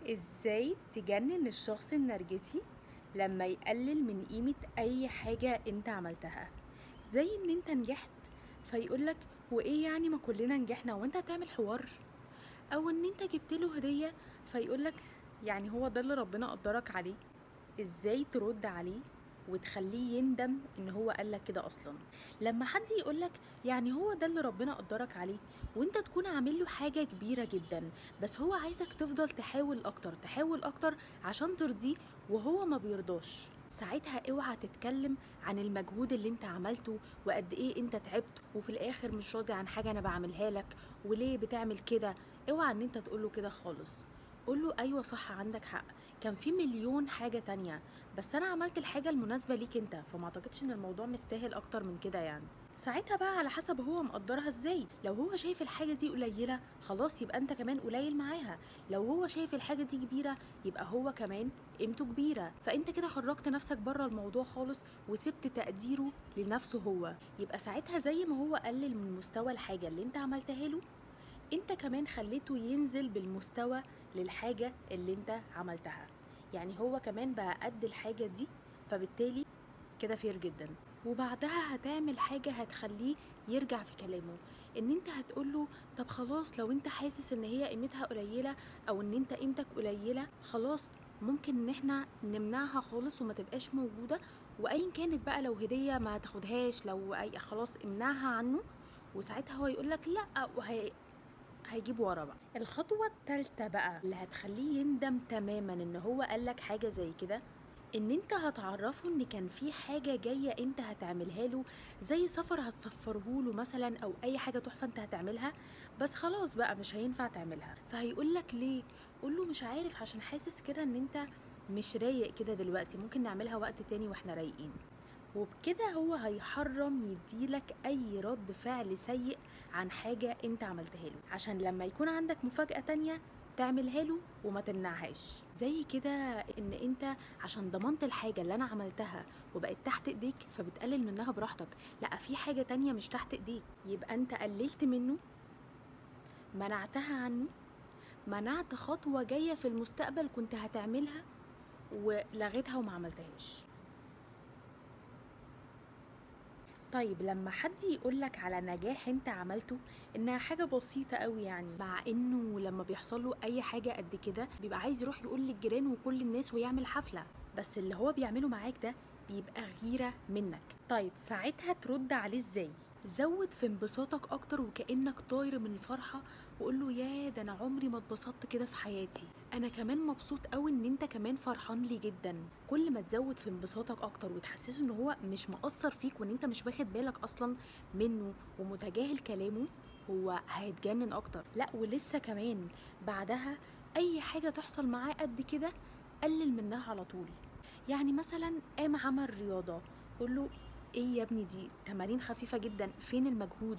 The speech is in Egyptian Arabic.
ازاي تجنن الشخص النرجسي لما يقلل من قيمة اي حاجة انت عملتها؟ زي ان انت نجحت فيقولك وايه يعني، ما كلنا نجحنا وانت هتعمل حوار؟ او ان انت جبت له هدية فيقولك يعني هو ده اللي ربنا قدرك عليه. ازاي ترد عليه وتخليه يندم ان هو قالك كده اصلا؟ لما حد يقولك يعني هو ده اللي ربنا قدرك عليه وانت تكون عامل له حاجة كبيرة جدا، بس هو عايزك تفضل تحاول اكتر تحاول اكتر عشان ترضيه وهو ما بيرضاش، ساعتها اوعى تتكلم عن المجهود اللي انت عملته وقد ايه انت تعبت وفي الاخر مش راضي عن حاجة انا بعملها لك وليه بتعمل كده. اوعى ان انت تقوله كده خالص. قوله ايوه صح عندك حق، كان في مليون حاجة تانية بس انا عملت الحاجة المناسبة ليك انت، فما اعتقدش ان الموضوع مستاهل اكتر من كده يعني. ساعتها بقى على حسب هو مقدرها ازاي، لو هو شايف الحاجة دي قليلة خلاص يبقى انت كمان قليل معاها، لو هو شايف الحاجة دي كبيرة يبقى هو كمان قيمته كبيرة، فانت كده خرجت نفسك بره الموضوع خالص وسبت تقديره لنفسه هو. يبقى ساعتها زي ما هو قلل من مستوى الحاجة اللي انت عملتها له، انت كمان خليته ينزل بالمستوى للحاجة اللي انت عملتها، يعني هو كمان بقى قد الحاجة دي، فبالتالي كده fair جدا. وبعدها هتعمل حاجة هتخليه يرجع في كلامه، ان انت هتقوله طب خلاص لو انت حاسس ان هي قيمتها قليلة او ان انت قيمتك قليلة خلاص ممكن ان احنا نمنعها خالص وما تبقاش موجودة، وايا كانت بقى، لو هدية ما تاخدهاش، لو اي خلاص امنعها عنه، وساعتها هو يقولك لا وهي هيجيب ورا بقى. الخطوة الثالثة بقى اللي هتخليه يندم تماما ان هو قالك حاجة زي كده، ان انت هتعرفه ان كان في حاجة جاية انت هتعملها له، زي سفر هتسفره له مثلا او اي حاجة تحفة انت هتعملها، بس خلاص بقى مش هينفع تعملها. فهيقولك ليه؟ قوله مش عارف، عشان حاسس كده ان انت مش رايق كده دلوقتي، ممكن نعملها وقت تاني واحنا رايقين. وبكده هو هيحرم يديلك اي رد فعل سيء عن حاجة انت عملتها له، عشان لما يكون عندك مفاجأة تانية تعملها له وما تمنعهاش. زي كده ان انت عشان ضمنت الحاجة اللي انا عملتها وبقت تحت ايديك فبتقلل منها براحتك، لا في حاجة تانية مش تحت ايديك، يبقى انت قللت منه، منعتها عنه، منعت خطوة جاية في المستقبل كنت هتعملها ولغيتها وما عملتهاش. طيب لما حد يقولك على نجاح انت عملته انها حاجة بسيطة قوي يعني، مع انه لما بيحصل له اي حاجة قد كده بيبقى عايز يروح يقول للجيران وكل الناس ويعمل حفلة، بس اللي هو بيعمله معاك ده بيبقى غيرة منك. طيب ساعتها ترد عليه ازاي؟ زود في انبساطك اكتر وكأنك طاير من الفرحة، وقوله يا ده انا عمري ما اتبسطت كده في حياتي، انا كمان مبسوط قوي ان انت كمان فرحان لي جدا. كل ما تزود في انبساطك اكتر وتحسسه ان هو مش مقصر فيك وان انت مش واخد بالك اصلا منه ومتجاهل كلامه، هو هيتجنن اكتر. لا ولسه كمان بعدها اي حاجة تحصل معاه قد كده قلل منها على طول. يعني مثلا قام عمل رياضة، قوله ايه يا ابني دي تمارين خفيفة جدا، فين المجهود؟